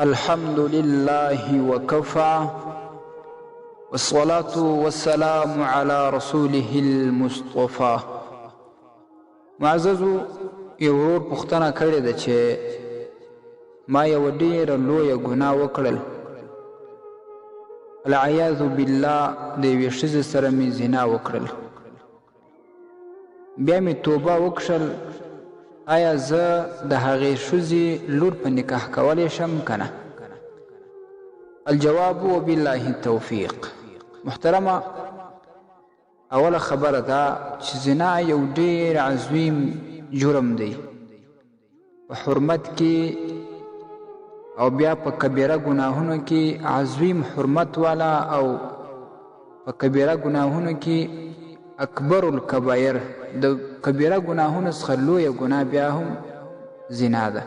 الحمد لله وكفى، والصلاة والسلام على رسوله المصطفى. معززو، یو ورور پوښتنه کړې ده چې ما یوه ډېره لویه ګناه وکړل، العیاذ بالله، د یوې ښځې سره مې زنا وکړل، بیا مې توبه وکښل، آیا زه د هغې ښځې لور په نکاح کولی شم که نه؟ الجواب وبالله التوفیق. محترمه، اوله خبره دا چې زنا یو ډیر عظیم جرم دی په حرمت کې، او بیا په کبیره ګناهونو کې عظیم حرمت والا، او په کبیره ګناهونو کې اکبر الکبایر، د کبیره ګناهونو څخه لویه ګناه بیا هم زنا ده.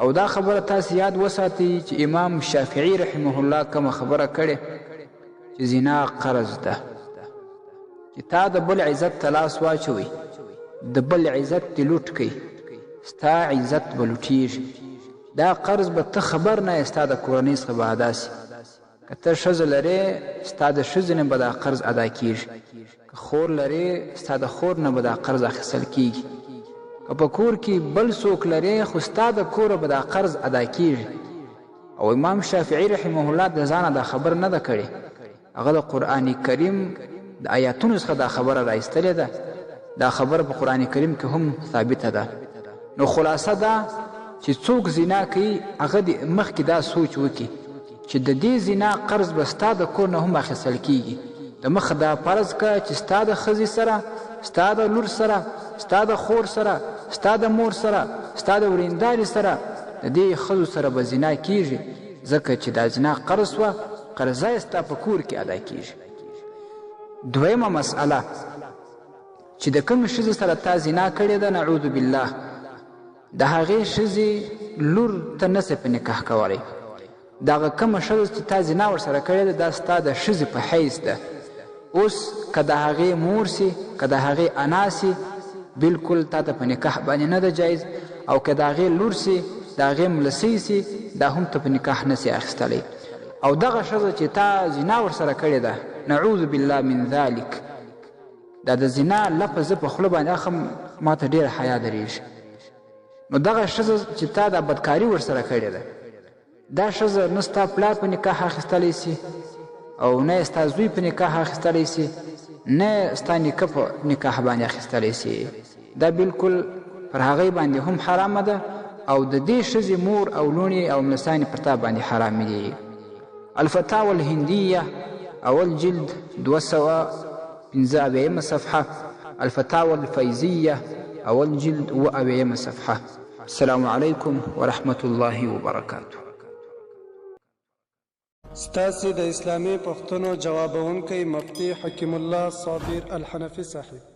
او دا خبره تاسو یاد وساتئ چې امام شافعي رحمه الله کومه خبره کړې چې زنا قرض ده، چې تا د بل عزت ته لاس واچوي، د بل عزت دې لوټ کړي، ستا عزت به لوټېږي. دا قرض به ته خبر نه یې، ستا د کورنۍ څخه به ادا سي. که ته ښځه لرې، ستا د ښځې نه به دا قرض ادا کیږي. که خور لرې، ستا د خور نه به دا قرض اخیستل کیږي. که په کور کې بل څوک لرې، خو ستا د کوره به دا قرض ادا کیږي. او امام شافعي رحمه الله د ځانه دا خبره نه ده کړې، هغه د قرآن کریم د آیاتونو څخه دا خبره را ایستلې ده. دا خبره په قرآن کریم کې هم ثابته ده. نو خلاصه دا چې څوک زنا کوي، هغه دې مخکې دا سوچ وکړي چې د دې زنا قرض به ستا د کور نه هم اخیستل کیږي. د مخه دا فرض که چې ستا د ښځې سره، ستا د لور سره، ستا د خور سره، ستا د مور سره، ستا د وریندارې سره، د دې ښځو سره به زنا کیږي، ځکه چې دا زنا قرض سوه، قرضه یې ستا په کور کې ادا کیږي. دویمه مسئله چې د کومې ښځې سره تا زنا کړې ده، نعوذ بالله، د هغې ښځې لور ته نه سې په نکاح کولی. دغه کومه ښځه چې تا زنا ورسره کړې ده، دا ستا د ښځې په حیث ده. اوس که د هغې مور سي، که د هغې انا سي، بالکل تا ته په نکاح باندې نه ده جایز، او که د هغې لور سي، د هغې ملسۍ سي، دا هم ته په نکاح نه سې اخیستلی. او دغه ښځه چې تا زنا ورسره کړې ده، نعوذ بالله من ذلک، دا د زنا لفظ زه په خوله باندې اخم، ما ته ډېره حیا درېږي. نو دغه ښځه چې تا دا بدکاري ورسره کړې ده، دا ښځه نه ستا پلار په نکاح اخیستلی سي، او نه یې ستا زوی په نکاح اخیستلی سي، نه ستا نیکه په نکاح باندې اخیستلی سي. دا بالکل پر هغې باندې هم حرامه ده، او د دې ښځې مور او لوڼې او ملسانې پر تا باندې حرامې دي. الفتاوى الهندیه، اول جلد، 275 صفحه، الفتاوى الفیضیه، اول جلد، 77 صفحه. السلام علیکم ورحمة الله وبرکاته. ستاسې د اسلامي پوښتنو جوابونکی مفتي حکیم الله صابر الحنفي صاحب.